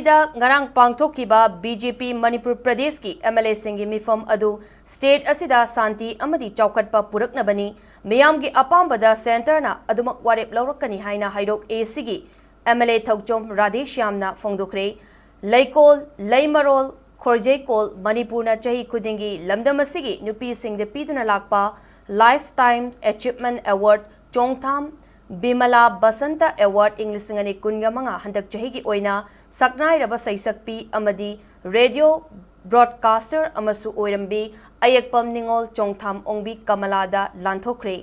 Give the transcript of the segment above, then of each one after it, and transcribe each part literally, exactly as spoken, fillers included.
ꯗ ꯉꯔꯥꯡ ꯄꯥꯡꯊꯣꯛꯈꯤꯕ B J ꯄꯤ ꯃꯅꯤꯄꯨꯔ ꯄ꯭ꯔꯗꯦꯁꯀꯤ ꯑꯦꯝ ꯑꯦꯜ ꯑꯦꯁꯤꯡꯒꯤ ꯃꯤꯐꯝ ꯑꯗꯨ ꯁ꯭ꯇꯦꯠ ꯑꯁꯤꯗ ꯁꯥꯟꯇꯤ ꯑꯃꯗꯤ ꯆꯥꯎꯈꯠꯄ ꯄꯨꯔꯛꯅꯕꯅꯤ, ꯃꯤꯌꯥꯝꯒꯤ ꯑꯄꯥꯝꯕꯗ ꯁꯦꯟꯇꯔꯅ ꯑꯗꯨꯃꯛ ꯋꯥꯔꯦꯞ ꯂꯧꯔꯛꯀꯅꯤ ꯍꯥꯏꯅ ꯍꯩꯔꯣꯛ ꯑꯦ ꯁꯤꯒꯤ ꯑꯦꯝ ꯑꯦꯜ ꯑꯦ ꯊꯧꯆꯣꯝ ꯔꯥꯙꯦꯁ꯭ꯌꯥꯝꯅ ꯐꯣꯡꯗꯣꯛꯈ꯭ꯔꯦ꯫ ꯂꯩꯀꯣꯜ, ꯂꯩꯃꯔꯣꯜ, ꯈꯣꯔꯖꯩꯀꯣꯜ ꯃꯅꯤꯄꯨꯔꯅ ꯆꯍꯤ ꯈꯨꯗꯤꯡꯒꯤ ꯂꯝꯗꯝ ꯑꯁꯤꯒꯤ ꯅꯨꯄꯤꯁꯤꯡꯗ ꯄꯤꯗꯨꯅ ꯂꯥꯛꯄ Lifetime Achievement Award Chongtham Bimala Basanta award ꯏꯪ ꯂꯤꯁꯤꯡ ꯑꯅꯤ ꯀꯨꯟꯒ ꯃꯉꯥ ꯍꯟꯗꯛ ꯆꯍꯤꯒꯤ ꯑꯣꯏꯅ ꯁꯛꯅꯥꯏꯔꯕ ꯁꯩꯁꯛꯄꯤ ꯑꯃꯗꯤ ꯔꯦꯗꯤꯑꯣ ꯕ꯭ꯔꯣꯗꯀꯥꯁꯇꯔ ꯑꯃꯁꯨ ꯑꯣꯏꯔꯝꯕꯤ ꯑꯌꯦꯛꯄꯝ ꯅꯤꯉꯣꯜ ꯆꯣꯡꯊꯥꯝ ꯑꯣꯡꯕꯤ ꯀꯃꯂꯥꯗ ꯂꯥꯟꯊꯣꯛꯈ꯭ꯔꯦ꯫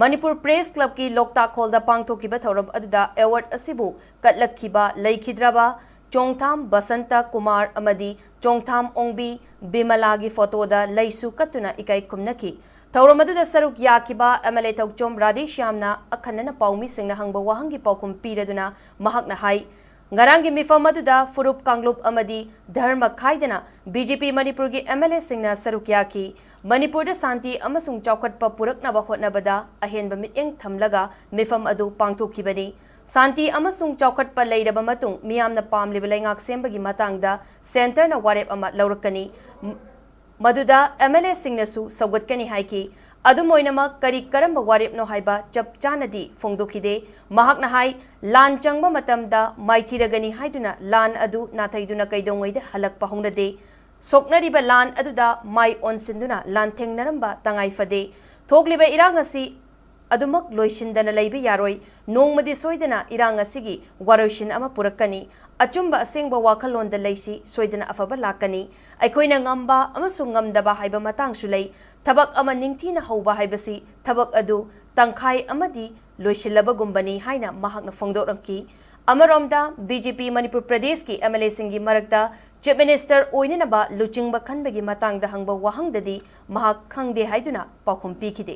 ꯃꯅꯤꯄꯨꯔ ꯄ꯭ꯔꯦꯁ ꯀ꯭ꯂꯕꯀꯤ ꯂꯣꯛꯇꯥꯛ ꯍꯣꯜꯗ ꯄꯥꯡꯊꯣꯛꯈꯤꯕ ꯊꯧꯔꯝ ꯑꯗꯨꯗ ꯑꯦꯋꯥꯔꯗ ꯑꯁꯤꯕꯨ ꯀꯠꯂꯛꯈꯤꯕ ꯂꯩꯈꯤꯗ꯭ꯔꯕ ꯆꯣꯡꯊꯥꯝ ꯕꯁꯟꯇ ꯀꯨꯃꯥꯔ ꯑꯃꯗꯤ ꯆꯣꯡꯊꯥꯝ ꯑꯣꯡꯕꯤ ꯕꯤꯃꯂꯥꯒꯤ ꯐꯣꯇꯣꯗ ꯂꯩꯁꯨ ꯀꯠꯇꯨꯅ ꯏꯀꯥꯏ ꯈꯨꯝꯅꯈꯤ꯫ ꯊꯧꯔꯝ ꯑꯗꯨꯗ ꯁꯔꯨꯛ ꯌꯥꯈꯤꯕ ꯑꯦꯝ ꯑꯦꯜ ꯑꯦ ꯊꯧꯆꯣꯝ ꯔꯥꯙꯦꯁ꯭ꯌꯥꯝꯅ ꯑꯈꯟꯅꯅ ꯄꯥꯎꯃꯤꯁꯤꯡꯅ ꯍꯪꯕ ꯋꯥꯍꯪꯒꯤ ꯄꯥꯎꯈꯨꯝ ꯄꯤꯔꯗꯨꯅ ꯃꯍꯥꯛꯅ ꯍꯥꯏ, ꯉꯔꯥꯡꯒꯤ ꯃꯤꯐꯝ ꯑꯗꯨꯗ ꯐꯨꯔꯨꯞ ꯀꯥꯡꯂꯨꯞ ꯑꯃꯗꯤ ꯙꯔꯃ ꯈꯥꯏꯗꯅ ꯕꯤ ꯖꯦ ꯄꯤ ꯃꯅꯤꯄꯨꯔꯒꯤ ꯑꯦꯝ ꯑꯦꯜ ꯑꯦꯁꯤꯡꯅ ꯁꯔꯨꯛ ꯌꯥꯈꯤ꯫ ꯃꯅꯤꯄꯨꯔꯗ ꯁꯥꯟꯇꯤ ꯑꯃꯁꯨꯡ ꯆꯥꯎꯈꯠꯄ ꯄꯨꯔꯛꯅꯕ ꯍꯣꯠꯅꯕꯗ ꯑꯍꯦꯟꯕ ꯃꯤꯠꯌꯦꯡ ꯊꯝꯂꯒ ꯃꯤꯐꯝ ꯑꯗꯨ ꯄꯥꯡꯊꯣꯛꯈꯤꯕꯅꯤ꯫ ꯁꯥꯟꯇꯤ ꯑꯃꯁꯨꯡ ꯆꯥꯎꯈꯠꯄ ꯂꯩꯔꯕ ꯃꯇꯨꯡ ꯃꯤꯌꯥꯝꯅ ꯄꯥꯝꯂꯤꯕ ꯂꯩꯉꯥꯛ ꯁꯦꯝꯕꯒꯤ ꯃꯇꯥꯡꯗ ꯁꯦꯟꯇꯔꯅ ꯋꯥꯔꯦꯞ ꯑꯃ ꯂꯧꯔꯛꯀꯅꯤ꯫ ꯃ-, ꯃꯗꯨꯗ ꯑꯦꯝ ꯑꯦꯜ ꯑꯦꯁꯤꯡꯅꯁꯨ ꯁꯧꯒꯠꯀꯅꯤ ꯍꯥꯏꯈꯤ꯫ ꯑꯗꯨꯝ ꯑꯣꯏꯅꯃꯛ, ꯀꯔꯤ ꯀꯔꯝꯕ ꯋꯥꯔꯦꯞꯅꯣ ꯍꯥꯏꯕ ꯆꯞ ꯆꯥꯅꯗꯤ ꯐꯣꯡꯗꯣꯛꯈꯤꯗꯦ꯫ ꯃꯍꯥꯛꯅ ꯍꯥꯏ, ꯂꯥꯟ ꯆꯪꯕ ꯃꯇꯝꯗ ꯃꯥꯏꯊꯤꯔꯒꯅꯤ ꯍꯥꯏꯗꯨꯅ ꯂꯥꯟ ꯑꯗꯨ ꯅꯥꯊꯩꯗꯨꯅ ꯀꯩꯗꯧꯉꯩꯗ ꯍꯜꯂꯛꯄ ꯍꯧꯅꯗꯦ꯫ ꯁꯣꯛꯅꯔꯤꯕ ꯂꯥꯟ ꯑꯗꯨꯗ ꯃꯥꯏ ꯑꯣꯟꯁꯤꯟꯗꯨꯅ ꯂꯥꯟꯊꯦꯡꯅꯔꯝꯕ ꯇꯉꯥꯏ ꯐꯗꯦ꯫ ꯊꯣꯛꯂꯤꯕ ꯏꯔꯥꯡ ꯑꯁꯤ ꯑꯗꯨꯃꯛ ꯂꯣꯏꯁꯤꯟꯗꯅ ꯂꯩꯕ ꯌꯥꯔꯣꯏ꯫ ꯅꯣꯡꯃꯗꯤ ꯁꯣꯏꯗꯅ ꯏꯔꯥꯡ ꯑꯁꯤꯒꯤ ꯋꯥꯔꯣꯏꯁꯤꯟ ꯑꯃ ꯄꯨꯔꯛꯀꯅꯤ꯫ ꯑꯆꯨꯝꯕ ꯑꯁꯦꯡꯕ ꯋꯥꯈꯜꯂꯣꯟꯗ ꯂꯩꯁꯤ, ꯁꯣꯏꯗꯅ ꯑꯐꯕ ꯂꯥꯛꯀꯅꯤ꯫ ꯑꯩꯈꯣꯏꯅ ꯉꯝꯕ ꯑꯃꯁꯨꯡ ꯉꯝꯗꯕ ꯍꯥꯏꯕ ꯃꯇꯥꯡꯁꯨ ꯂꯩ꯫ ꯊꯕꯛ ꯑꯃ ꯅꯤꯡꯊꯤꯅ ꯍꯧꯕ ꯍꯥꯏꯕꯁꯤ ꯊꯕꯛ ꯑꯗꯨ ꯇꯪꯈꯥꯏ ꯑꯃꯗꯤ ꯂꯣꯏꯁꯤꯜꯂꯕꯒꯨꯝꯕꯅꯤ ꯍꯥꯏꯅ ꯃꯍꯥꯛꯅ ꯐꯣꯡꯗꯣꯛꯂꯝꯈꯤ꯫ ꯑꯃꯔꯣꯝꯗ, ꯕꯤ ꯖꯦ ꯄꯤ ꯃꯅꯤꯄꯨꯔ ꯄ꯭ꯔꯗꯦꯁꯀꯤ ꯑꯦꯝ ꯑꯦꯜ ꯑꯦꯁꯤꯡꯒꯤ ꯃꯔꯛꯇ ꯆꯤꯐ ꯃꯤꯅꯤꯁꯇꯔ ꯑꯣꯏꯅꯅꯕ ꯂꯨꯆꯤꯡꯕ ꯈꯟꯕꯒꯤ ꯃꯇꯥꯡꯗ ꯍꯪꯕ ꯋꯥꯍꯪꯗꯗꯤ ꯃꯍꯥꯛ ꯈꯪꯗꯦ ꯍꯥꯏꯗꯨꯅ ꯄꯥꯎꯈꯨꯝ ꯄꯤꯈꯤꯗꯦ꯫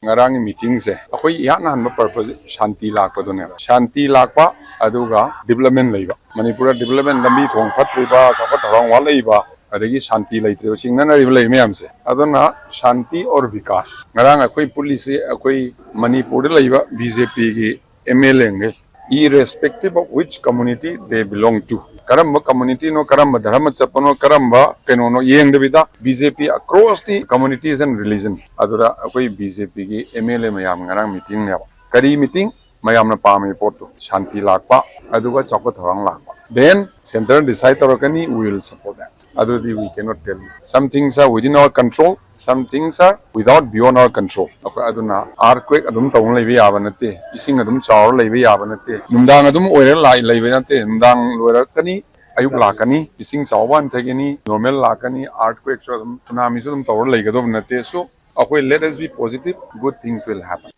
ꯉꯔꯥꯡꯒꯤ ꯃꯤꯇꯤꯡꯁꯦ ꯑꯩꯈꯣꯏ ꯏꯍꯥꯟ ꯍꯥꯟꯕ ꯄꯔꯄꯁ ꯁꯥꯟꯇꯤ ꯂꯥꯛꯄꯗꯨꯅꯦꯕ꯫ ꯁꯥꯟꯇꯤ ꯂꯥꯛꯄ, ꯑꯗꯨꯒ ꯗꯤꯕꯂꯞꯃꯦꯟ ꯂꯩꯕ꯫ ꯃꯅꯤꯄꯨꯔꯗ ꯗꯤꯕꯂꯞꯃꯦꯟ, ꯂꯝꯕꯤ ꯊꯣꯡ ꯐꯠꯇ꯭ꯔꯤꯕ, ꯆꯥꯎꯈꯠ ꯊꯧꯔꯥꯡ ꯋꯥꯠꯂꯛꯏꯕ, ꯑꯗꯒꯤ ꯁꯥꯟꯇꯤ ꯂꯩꯇ꯭ꯔꯤꯕ, ꯆꯤꯡꯅꯅꯔꯤꯕ ꯂꯩ ꯃꯌꯥꯝꯁꯦ꯫ ꯑꯗꯨꯅ ꯁꯥꯟꯇꯤ ꯑꯣꯔ ꯕꯤꯀꯥꯁ, ꯉꯔꯥꯡ ꯑꯩꯈꯣꯏ ꯄꯨꯜꯂꯤꯁꯤ ꯑꯩꯈꯣꯏ ꯃꯅꯤꯄꯨꯔꯗ ꯂꯩꯕ ꯕꯤ ꯖꯦ ꯄꯤꯒꯤ ꯑꯦꯝ ꯑꯦꯜ ꯑꯦꯉꯩ, irrespective of which community they belong to, ꯀꯔꯝꯕ community ꯅꯣ, ꯀꯔꯝꯕ ꯙꯔꯃ ꯆꯠꯄꯅꯣ, ꯀꯔꯝꯕ ꯀꯩꯅꯣꯅꯣ ꯌꯦꯡꯗꯕꯤꯗ, B J P across the communities and religion, ꯑꯗꯨꯗ ꯑꯩꯈꯣꯏ B J P ꯒꯤ M L A ꯃꯌꯥꯝ ꯉꯔꯥꯡ meeting ꯅꯦꯕ꯫ ꯀꯔꯤ meeting? ꯃꯌꯥꯝꯅ ꯄꯥꯝꯃꯤ ꯄꯣꯠꯇꯨ, ꯁꯥꯟꯇꯤ ꯂꯥꯛꯄ, ꯑꯗꯨꯒ ꯆꯥꯎꯈꯠ ꯊꯧꯔꯥꯡ ꯂꯥꯛꯄ꯫ Then centre decide ꯇꯧꯔꯛꯀꯅꯤ, we will support that. ꯑꯗꯨꯗꯤ we cannot tell you. Some things are within our control, some things are without, beyond our control. ꯑꯩꯈꯣꯏ ꯑꯗꯨꯅ earthquake ꯑꯗꯨꯝ ꯇꯧꯅ ꯂꯩꯕ ꯌꯥꯕ ꯅꯠꯇꯦ, ꯏꯁꯤꯡ ꯑꯗꯨꯝ ꯆꯥꯎꯔ ꯂꯩꯕ ꯌꯥꯕ ꯅꯠꯇꯦ, ꯅꯨꯡꯗꯥꯡ ꯑꯗꯨꯝ ꯑꯣꯏꯔ ꯂꯥꯛ-, ꯂꯩꯕ ꯅꯠꯇꯦ, ꯅꯨꯡꯗꯥꯡ ꯂꯣꯏꯔꯛꯀꯅꯤ, ꯑꯌꯨꯛ ꯂꯥꯛꯀꯅꯤ, ꯏꯁꯤꯡ ꯆꯥꯎꯕ ꯍꯟꯊꯒꯅꯤ, normal ꯂꯥꯛꯀꯅꯤ, earthquake ꯁꯨ ꯑꯗꯨꯝ, tsunami ꯁꯨ ꯑꯗꯨꯝ ꯇꯧꯔ ꯂꯩꯒꯗꯧꯕ ꯅꯠꯇꯦ꯫ So ꯑꯩꯈꯣꯏ let us be positive, good things will happen.